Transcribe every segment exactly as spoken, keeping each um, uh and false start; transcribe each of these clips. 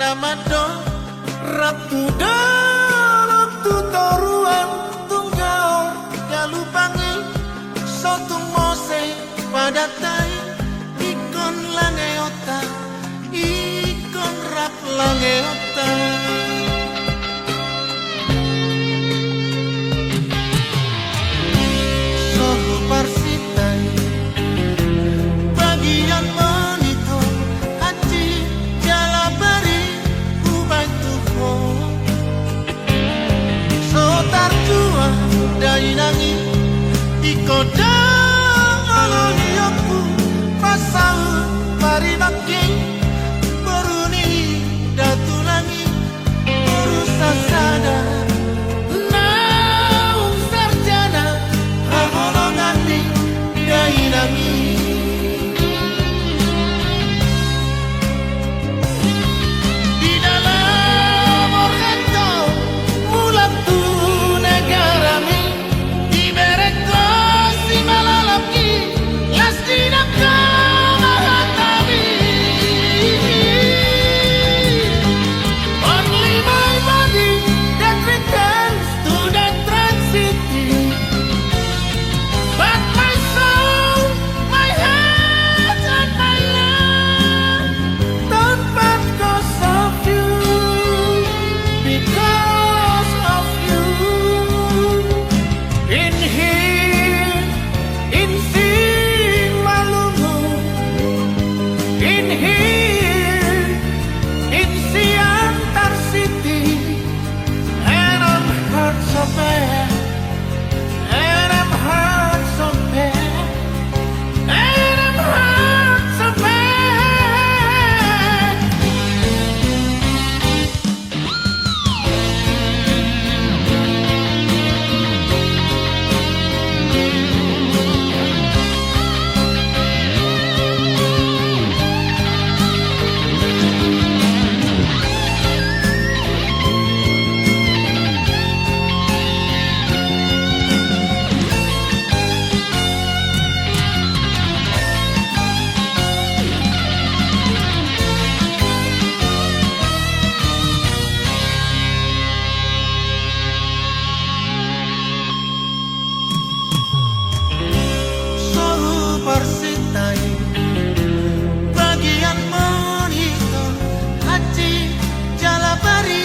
Amando, rap tu dolok tu toruan, tung gaor galupangi, so tung mose padatai, ingkon langeonta, ingkon rap langeonta. Sohu parsinta i, bagian monitor, hansit jala bari hubaen tu ho. So tarjual dainang i, ingkon do olo iokku, pasaut parimangking, boru ni datulang i, boru sasada, naung sarjana haholongan ni dainang i. Di dalam organto, mulak tu negarami, dibereng ho simalolongki, las di nangka ma hatami. Only my body that returns to the true city. But my soul, my heart and my love don't part 'cause of you, because of you. In here, in Simalungun, in here, in Siantar City, and I'm hurt so bad, and I'm hurt so bad, and I'm hurt so bad. Sohu parsinta i, bagian monitor, hansit jala bari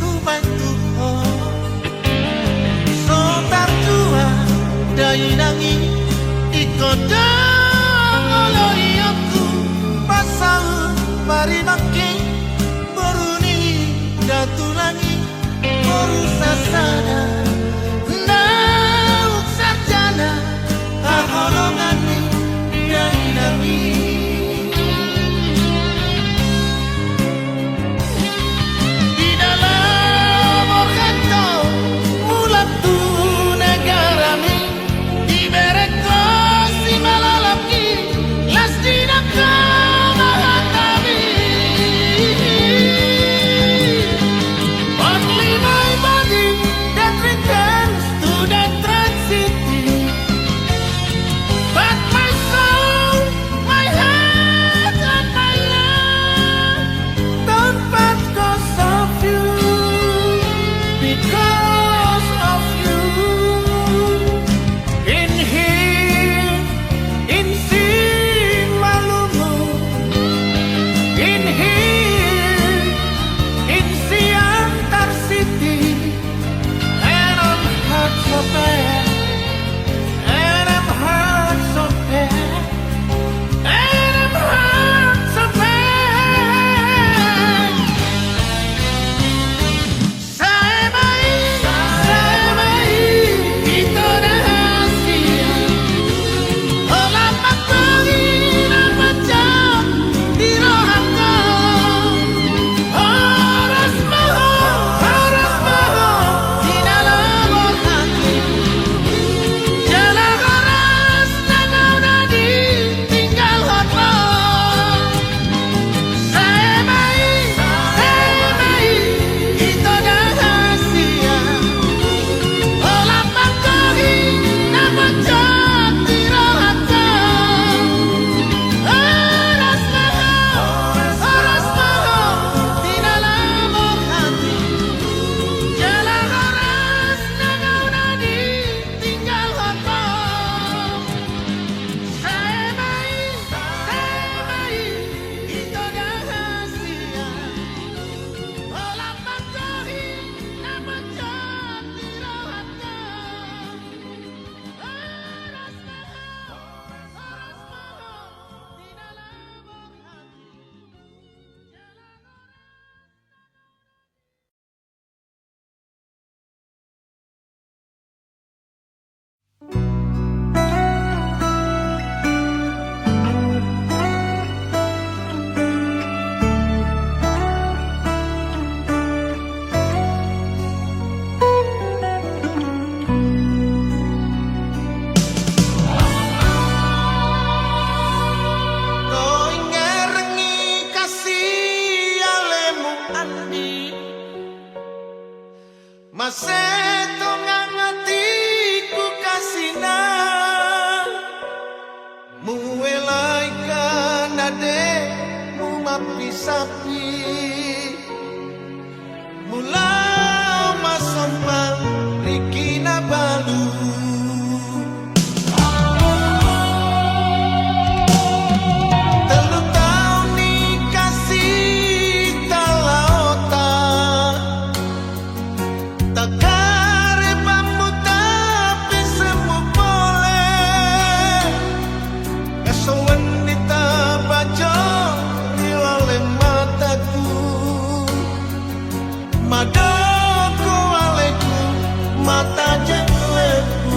hubaen tu ho. So tarjual dainang i, ingkon do olo iokku, pasaut parimangking, boru ni datulang i, boru sasada, naung sarjana haholongan ni dainang i. Di dalam organto, mulak tu negarami, dibereng ho simalolongki, las di nangka ma hatami. Only my body that Tolu taon ni hasitaonta, tagarep hamu tapi semu pole. Songon i tapajongjong di laleng mataku. Madok ho ale tu mata jenglenku.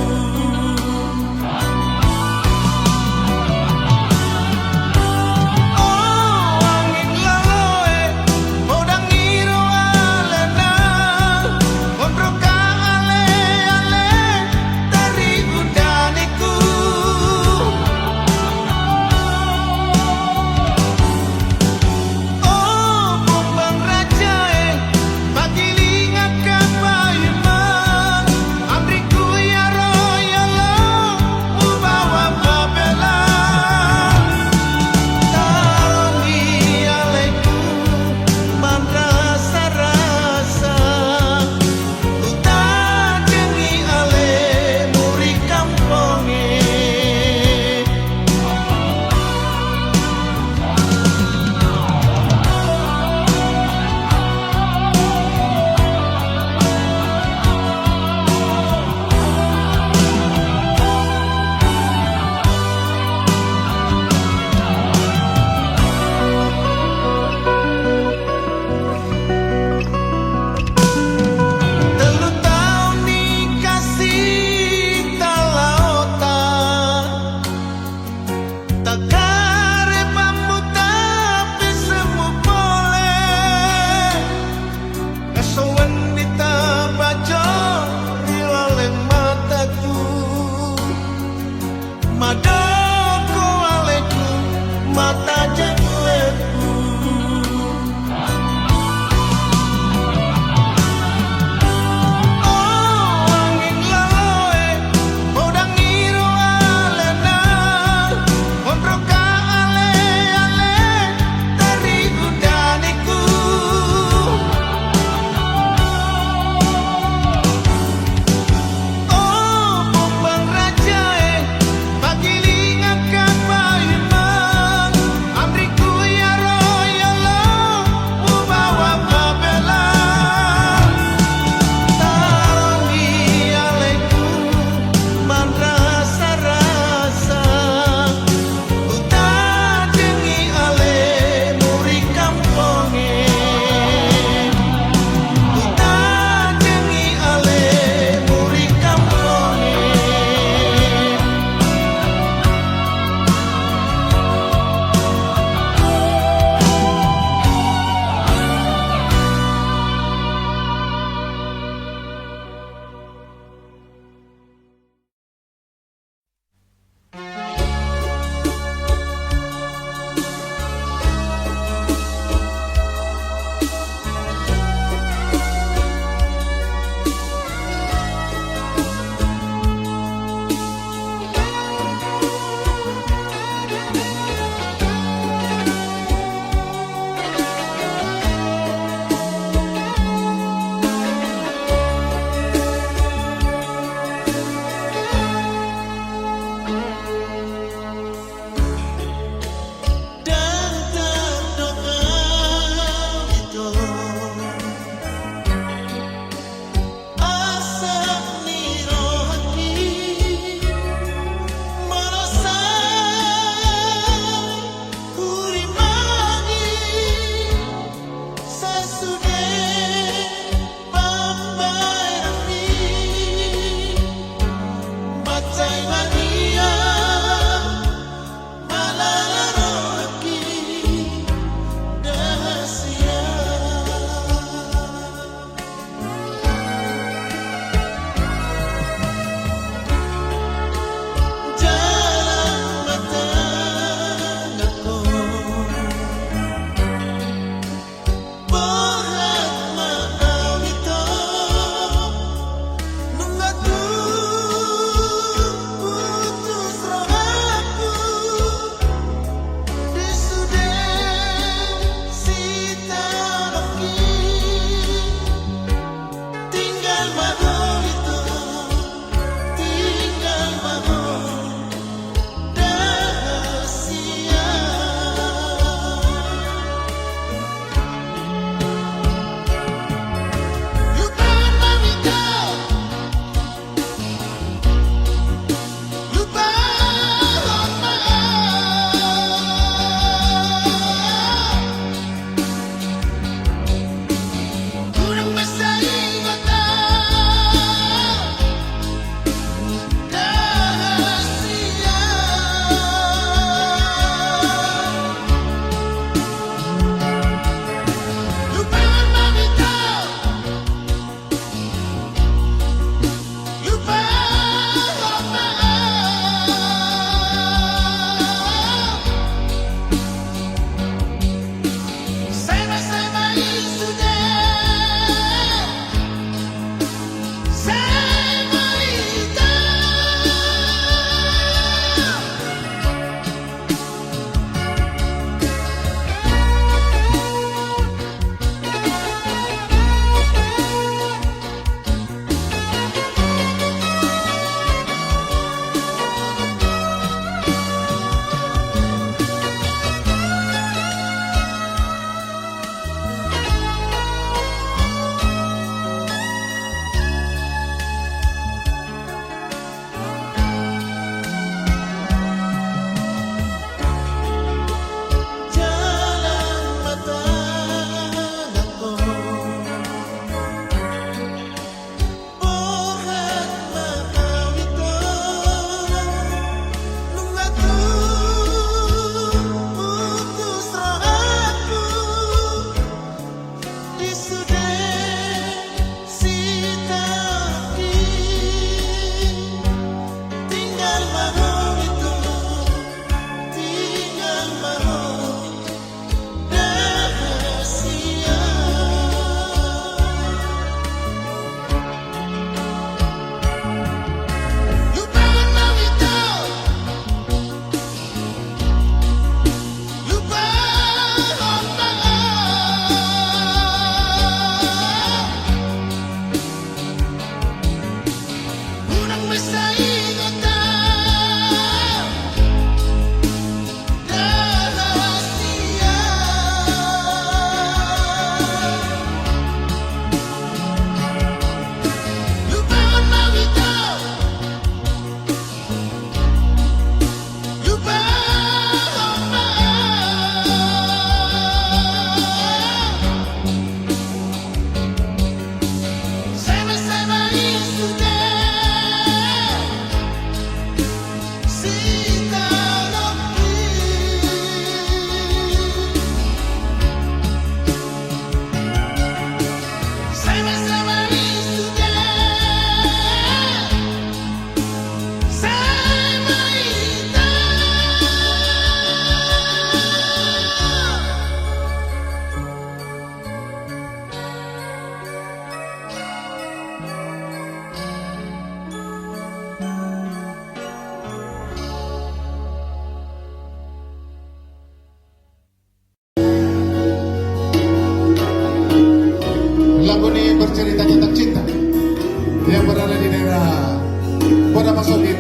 Pasogit,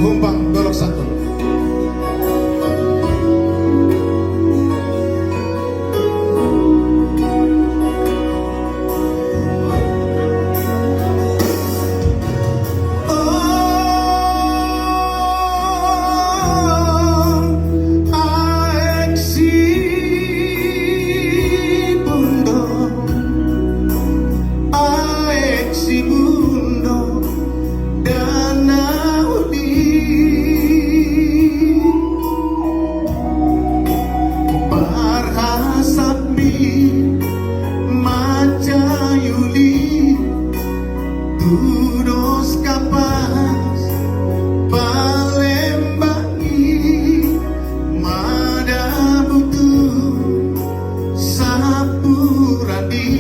Humbang Dolok Sanggu. Aek Sibundo, Aek Sibundo, dana uli. Parhasap ni mansai uli, tudos kapas Palembang i, madabu tu sapuran i.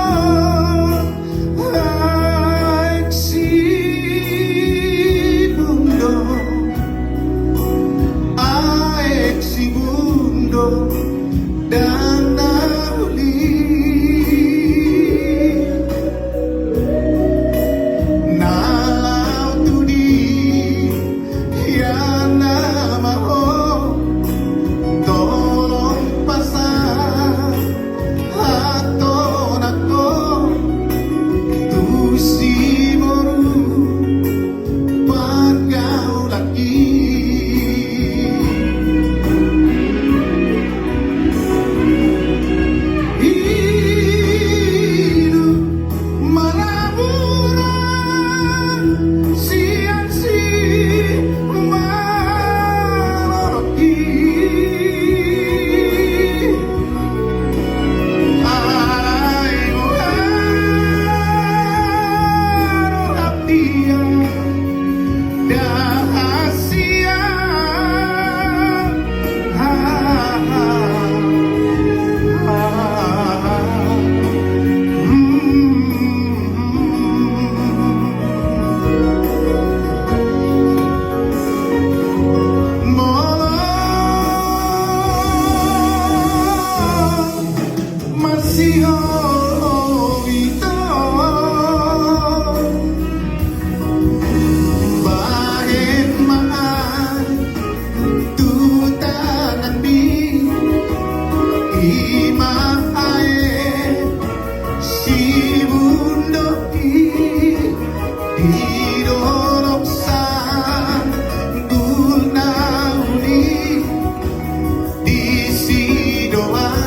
Oh, Aek Sibundo, Aek Sibundo, dana uli. Na laho tu dia, ia nama ho, tolong pasahat hatonan ho tu siboru pargaulan i. Hidup marabura sian simalolong i. Ai, oh, ai, oh, hatian. Masihol ho ito, bahen ma aek tu tanganmi, i ma Aek Sibundo i, di Dolok Sanggul na uli. Disi do ahu.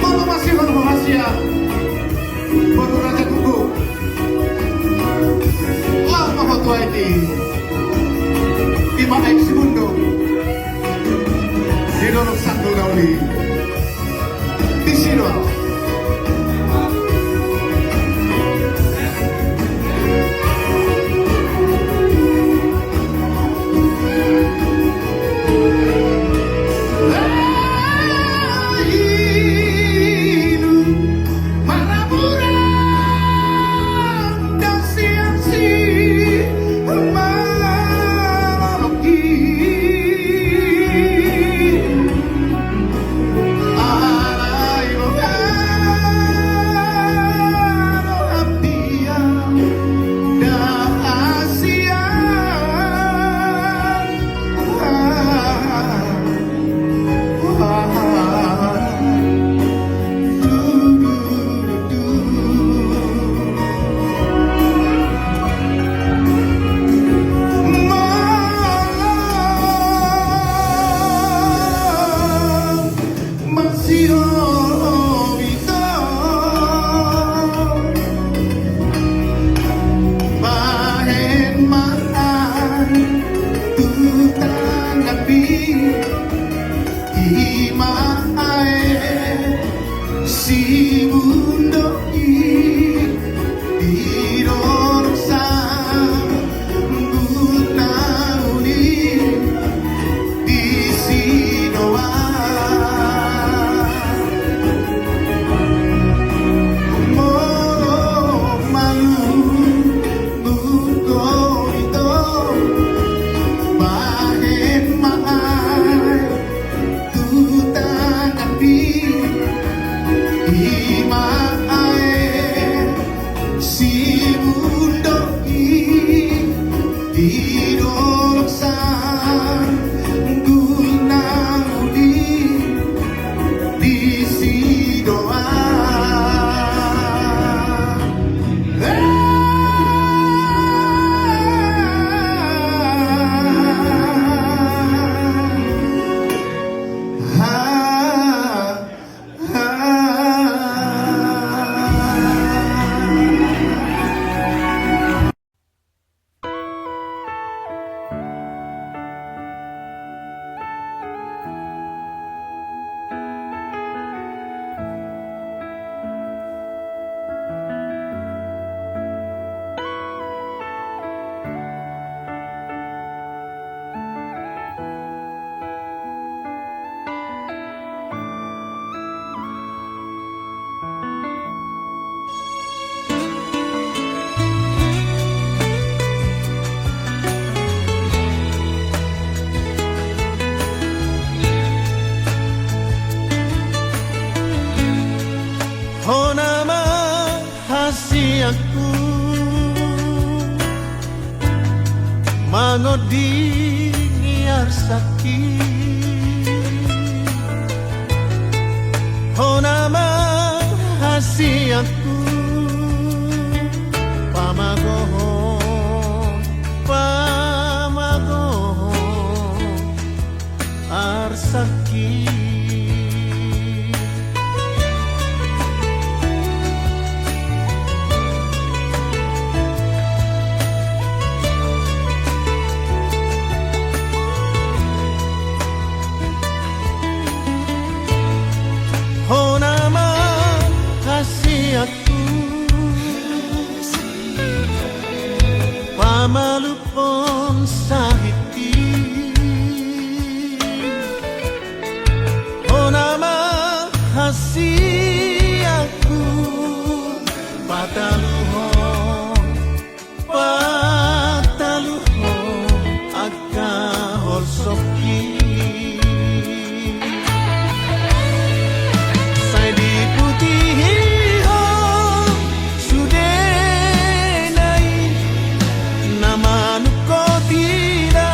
Molo masihol ho hasian, boru Raja Guguk, laho ma ho tu aek i. I ma Aek Sibundo di Dolok Sanggul na uli. Disi do ahu. Marabura do sian simalolong i. Alai, oh, Pangonding ni arsakki, hona ma hasianku, pamagohon, pamagohon arsakki. Hona ma hasianku, pamalumhon sahitki, hona ma hasianku, pataluhon, pataluhon angka holsongki. Sai diputihon sudena i na manungkot ida,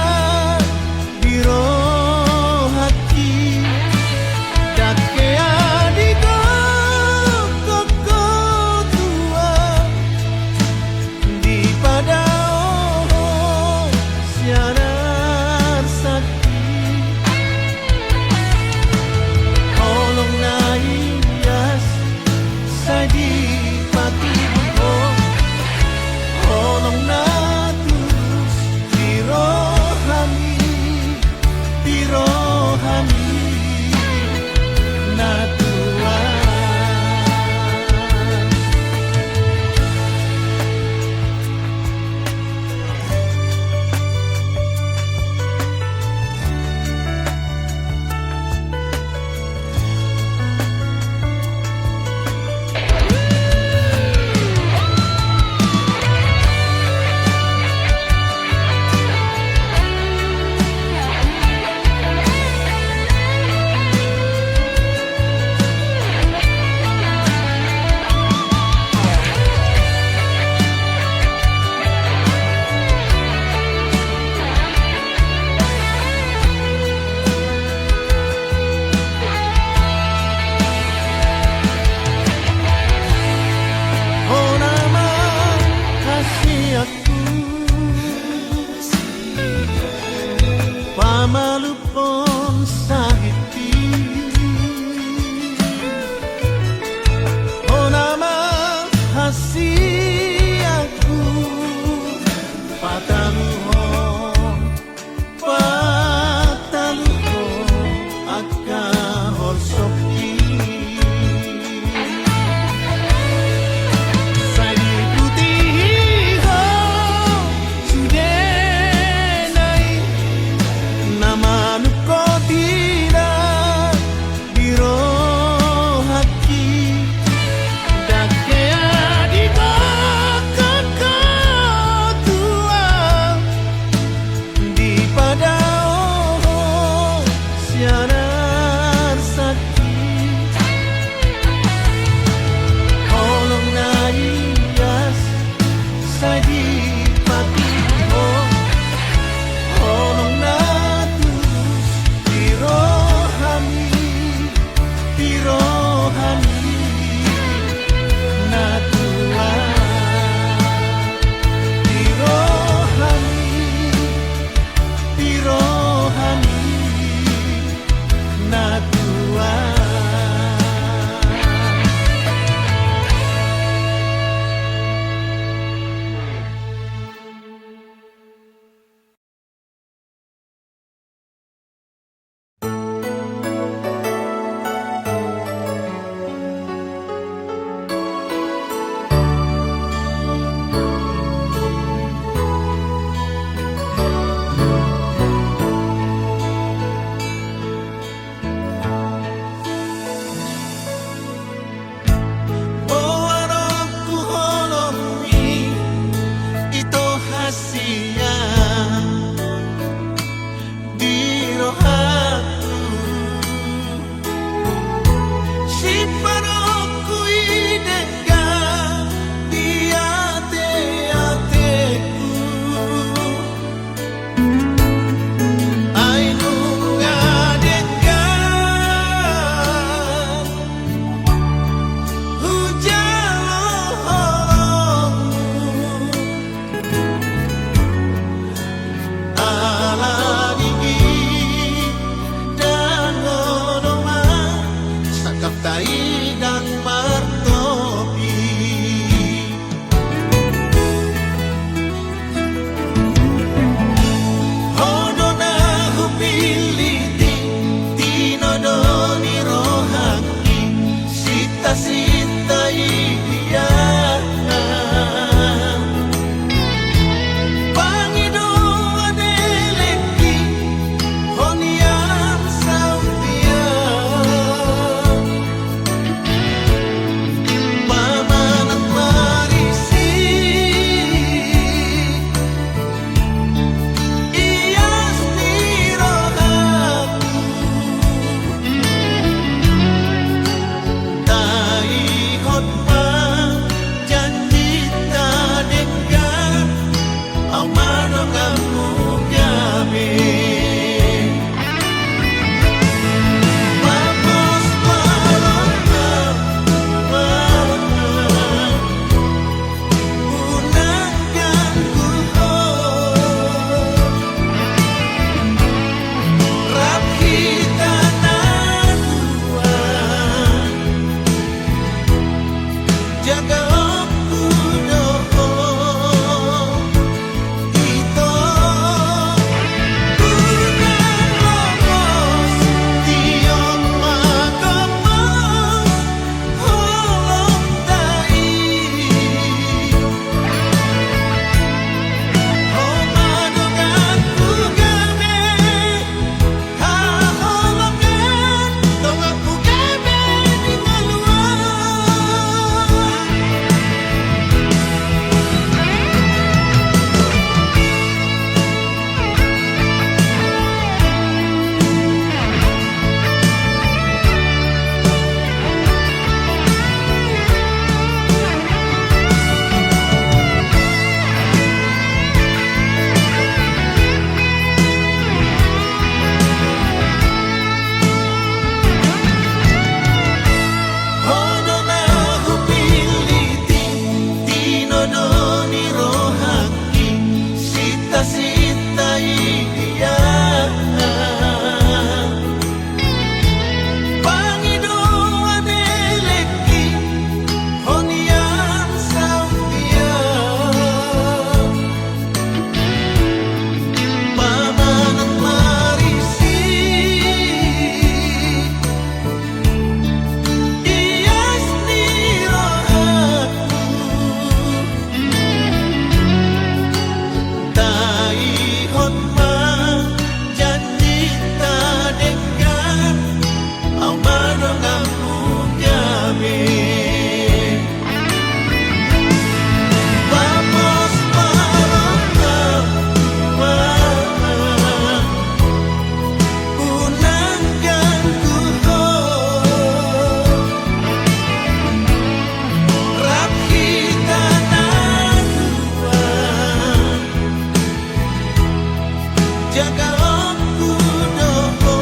Jagaonku do ho,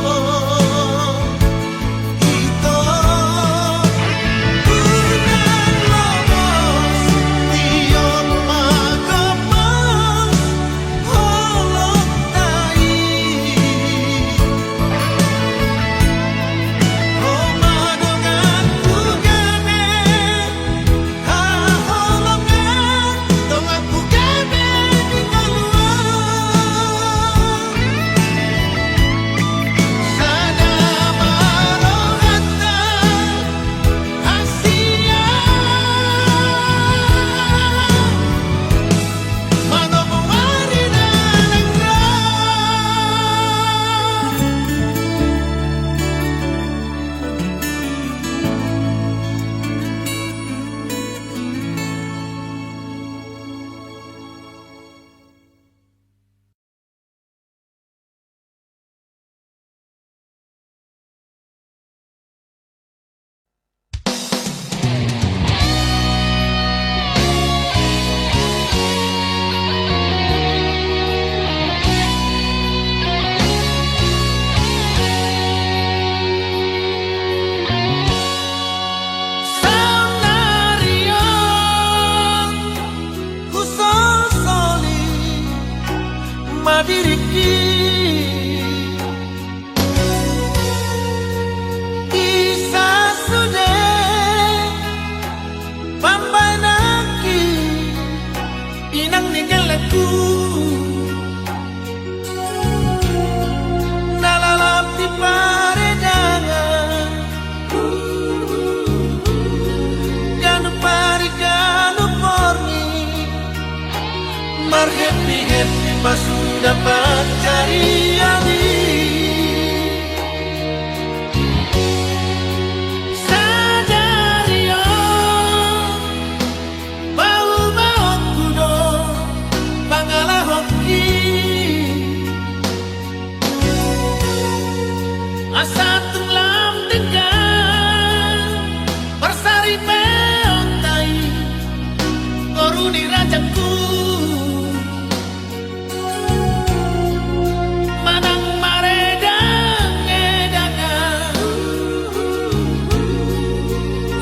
ito, unang lomos, tiop ma gomos holongta i. Ho ma donganku gabe, haholongan donganku gabe di haluan. Sada ma rohanta hasian, manomu ari na naeng ro. Saonari on husosoli ma diringki, disa sude pambahenanki, inang ni gellengku. Na lalap di paredangan, ganup ari ganup borngin, marhappy-happy pasuda pansarian i. Sadari on pahubaonku do pangalahonki, asa tung lam denggan parsaripeonta i, boru ni rajangku. Manang maredang-edangan,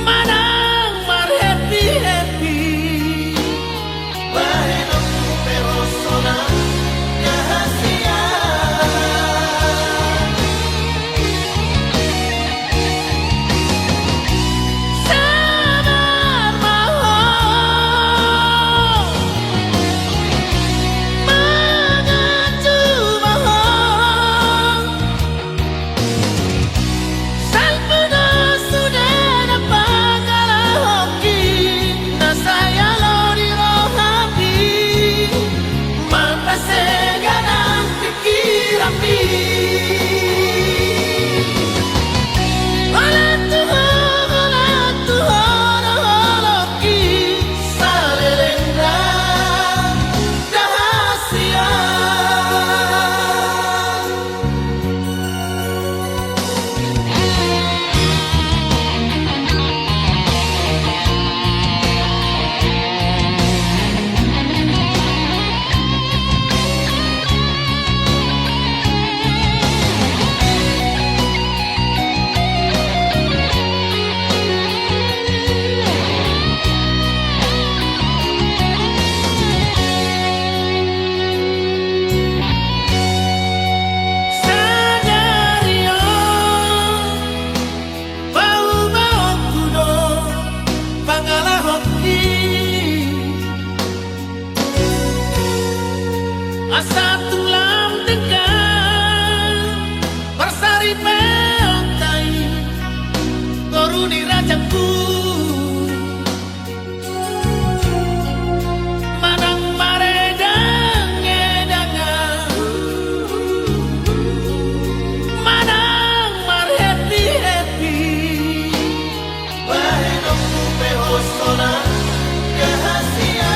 manang marhappy-happy, bahenonku pe ho sonang rahasia. Sabar ma ho, mangacu ma ho. Salpu do sude na pangalahonki, na sai alo di rohami, marpaseganan pikiranmi. Holan tu ho, holan tu ho do holongki, saleleng na rahasia. Sadari on pahubaonku do pangalahonki, asa tung lam denggan parsaripeonta i, boru ni rajangku. Manang maredang-edangan, manang marhappy-happy, bahenonku pe ho sonang rahasia.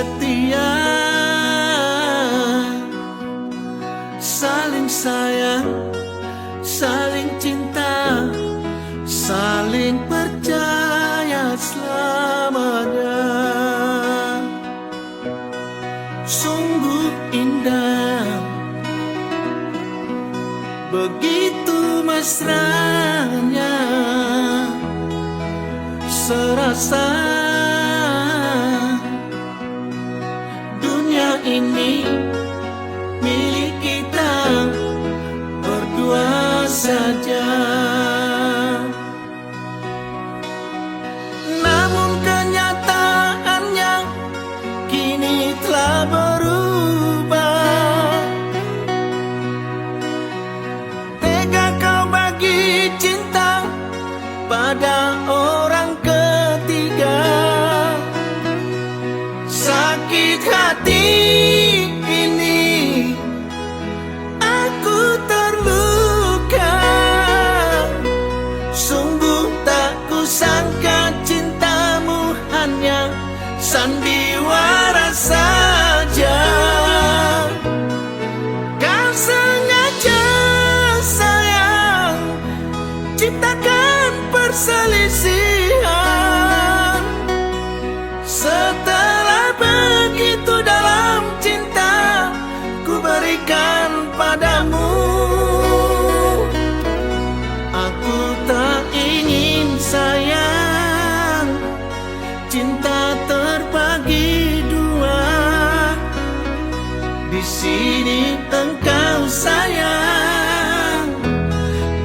Setia, saling sayang, saling cinta, saling percaya selamanya. Sungguh indah, begitu mesranya, serasa dunia ini milik kita berdua saja. Namun kenyataannya kini telah berubah. Tega kau bagi cinta pada orang ketiga. Sakit hati ini aku terluka. Sungguh tak kusangka cintamu hanya sandiwara saja. Kau sengaja, sayang, ciptakan perselisihan. Setelah begitu dalam cinta ku berikan padamu, aku tak ingin, sayang, cinta terbagi dua. Di sini engkau, sayang,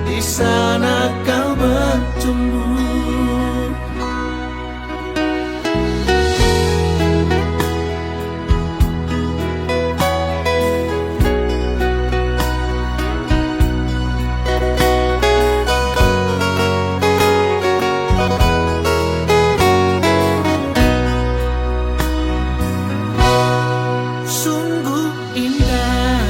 di sana kau bercumbu. Sungguh indah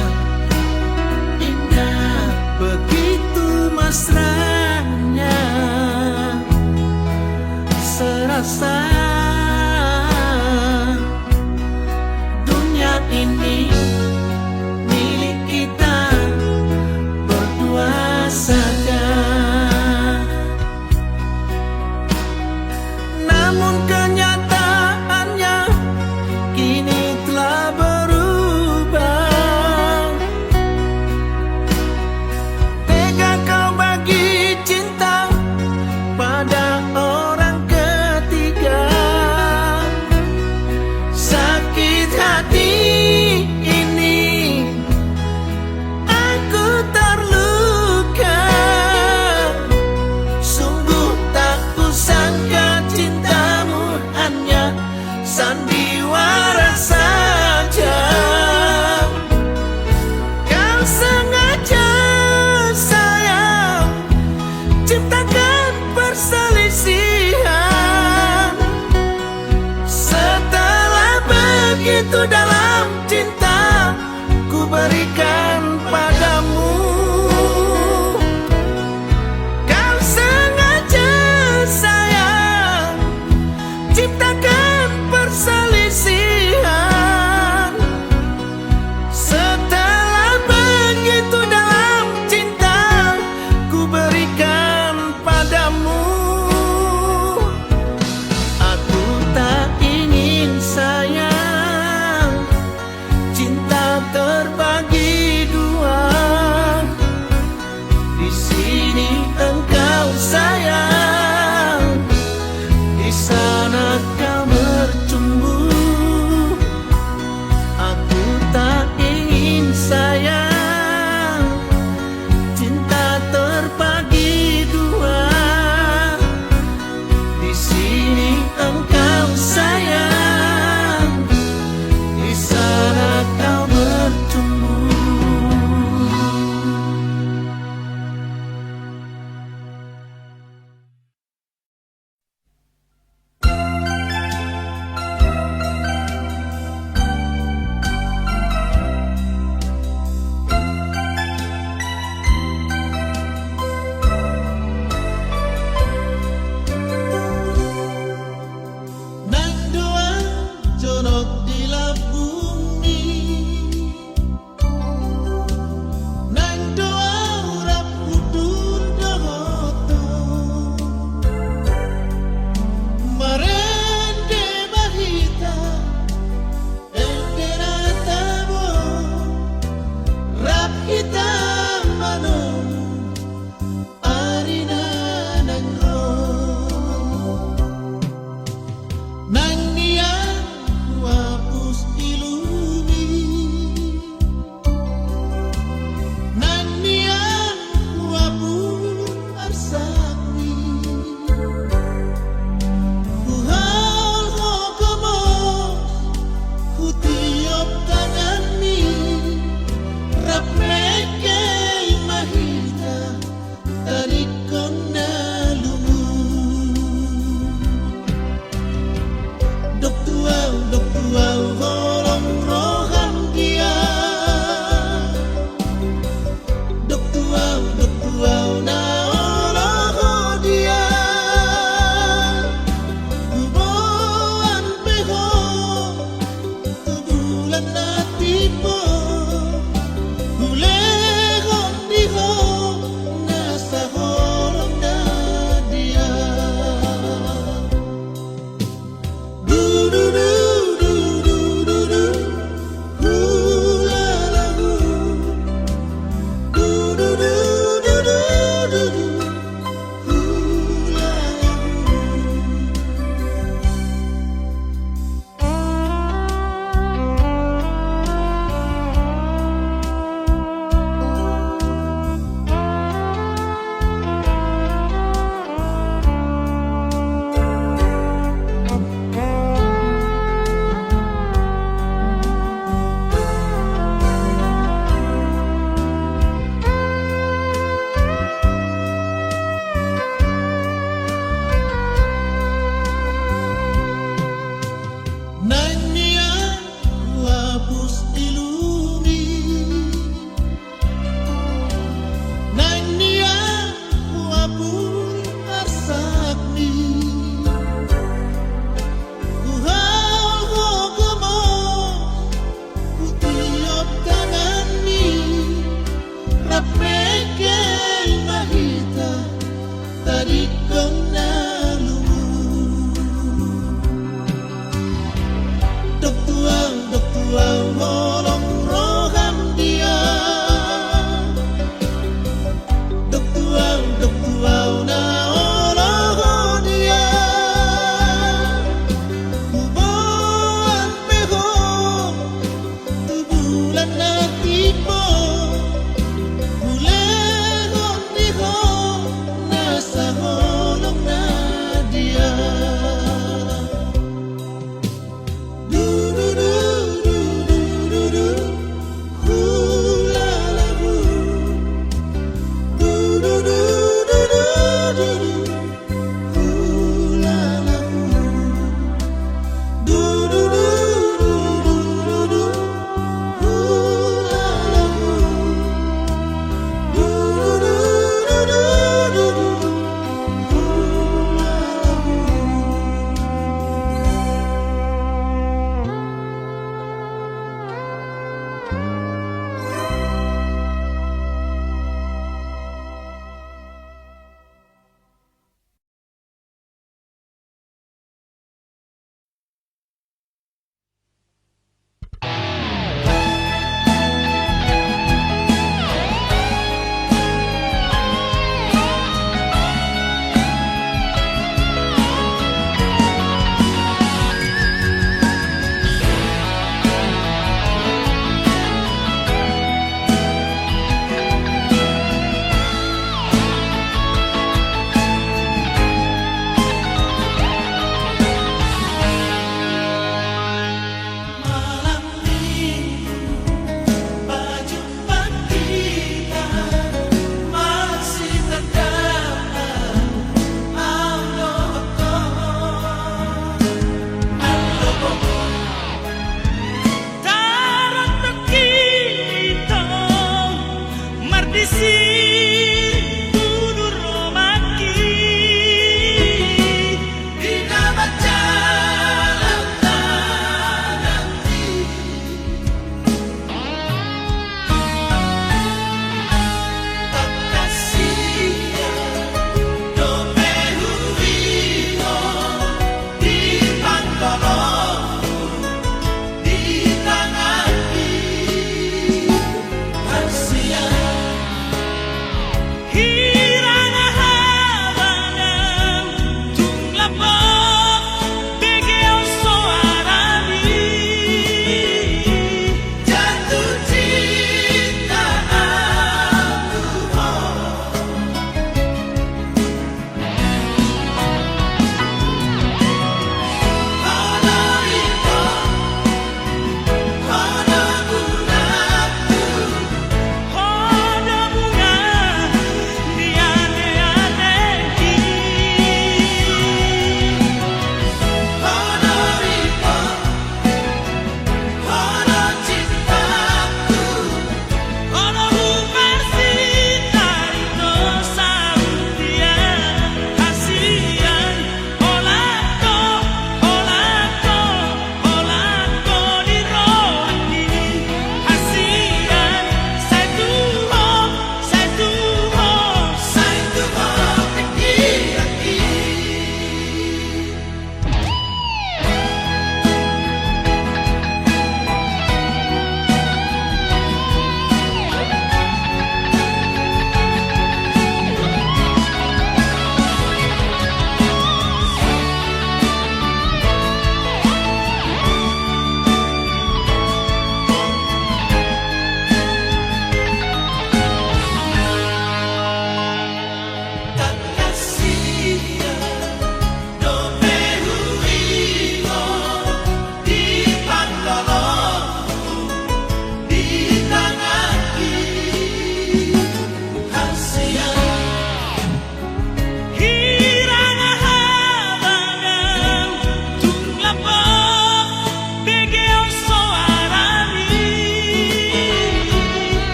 Holong roham dia, dok tu ahu, dok tu ahu na olo ho dia. Huboan pe ho tu bulan na timbo, hulehon di ho nasa holong na dia.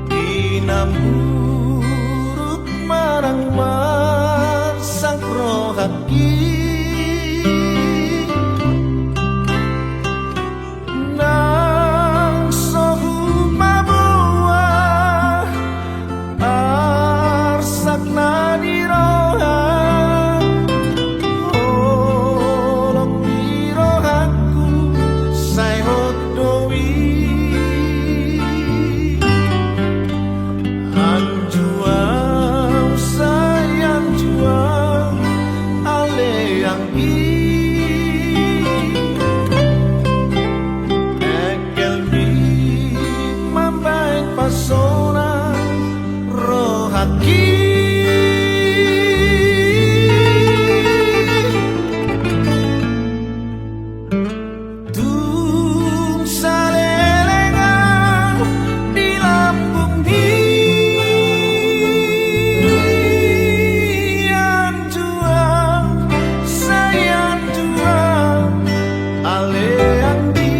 Di na muruk manang marsak rohangki, nang so hupaboa arsak na di roha, holong ni rohangku sai hot do i. Anjuang, sai anjuang, ale anggi. Engkelmi mambahen pasonang rohangki. Tung saleleng au di lambungmi, anjuang, sai anjuang, ale anggi.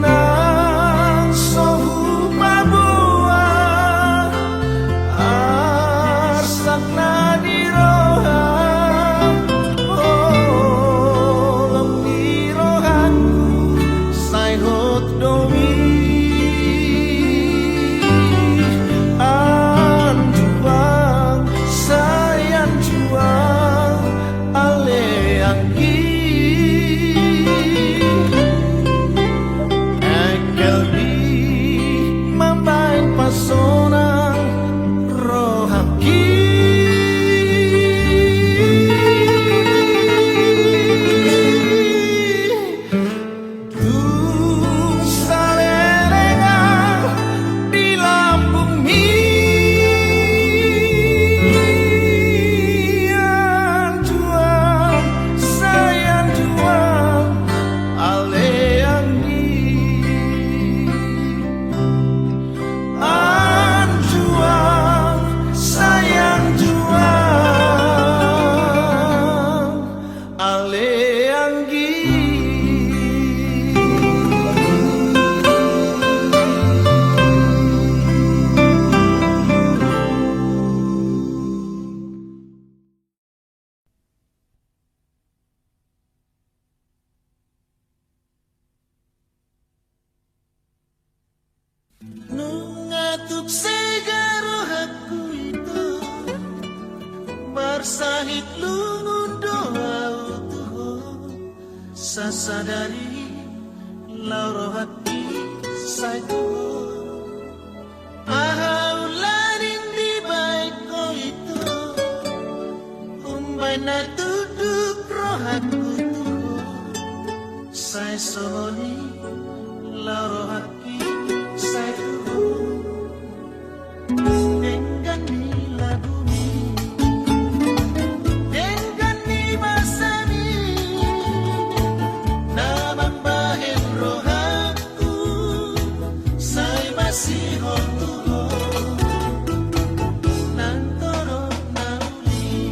Nang so hupaboa arsak na di roha, holong ni rohangku sai hot do i. Anjuang, sai anjuang, ale anggi. Engkelmi mambahen pasonang rohangki. Tung saleleng au di lambungmi, anjuang, sai anjuang, ale anggi. Anjuang, sai anjuang, ale anggi. Nunga tuk sega rohangku ito, marsahit lungun do au tu ho, sasadari laho rohangki sai tu ho. Aha ulaning dibahen ho ito, umbahen na tunduk rohangku tu ho, sai songon i laho rohangki sai tu ho. Denggan ni lagumi, denggan ni basami, na mambahen rohangku sai masihol tu ho. Nang torop na uli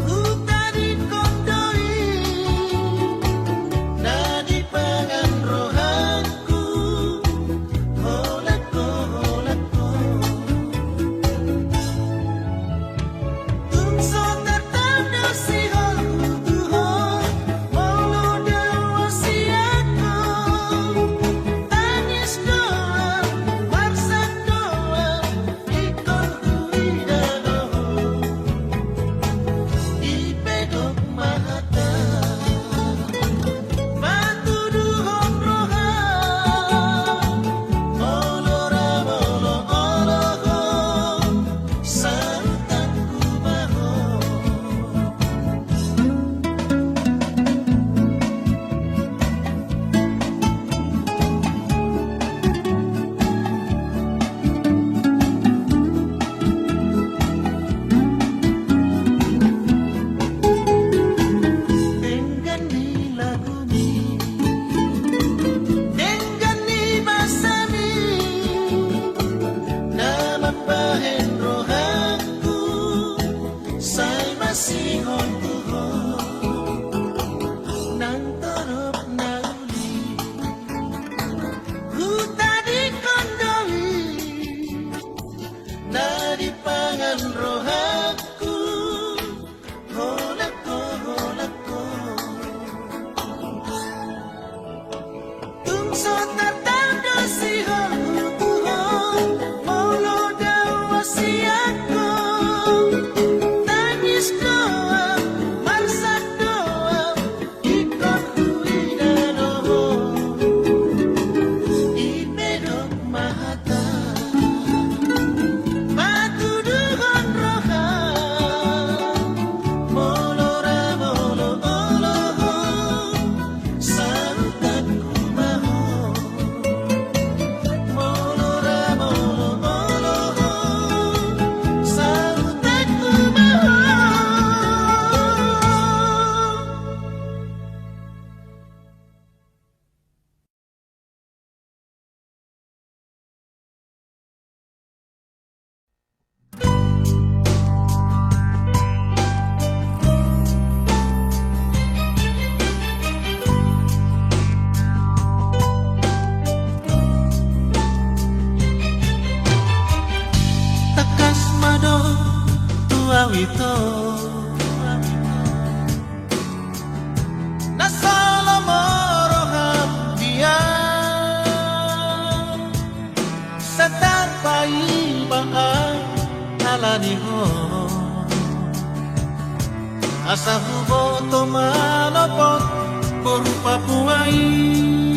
hutadingkon do i, na dipangan roha Bahen rohangku sai masihol tu ho, nang torop na uli hutadingkon do i, na dipangan rohangku. Holangku, holangku. Tung so tartanda sihol tu ho, molo dao sian ho. Tangis do au, marsak do au, ingkon huida do ho. I pe do ma hata patuduhon roha, molo ra molo olo ho, sahutanku ma ho. Molo ra molo olo ho, sahutanku ma ho. Tangkas ma do tu au ito. Na so lomo roham dia, sai tarpaima au ala ni ho. Asa huboto manopot boru Papua i.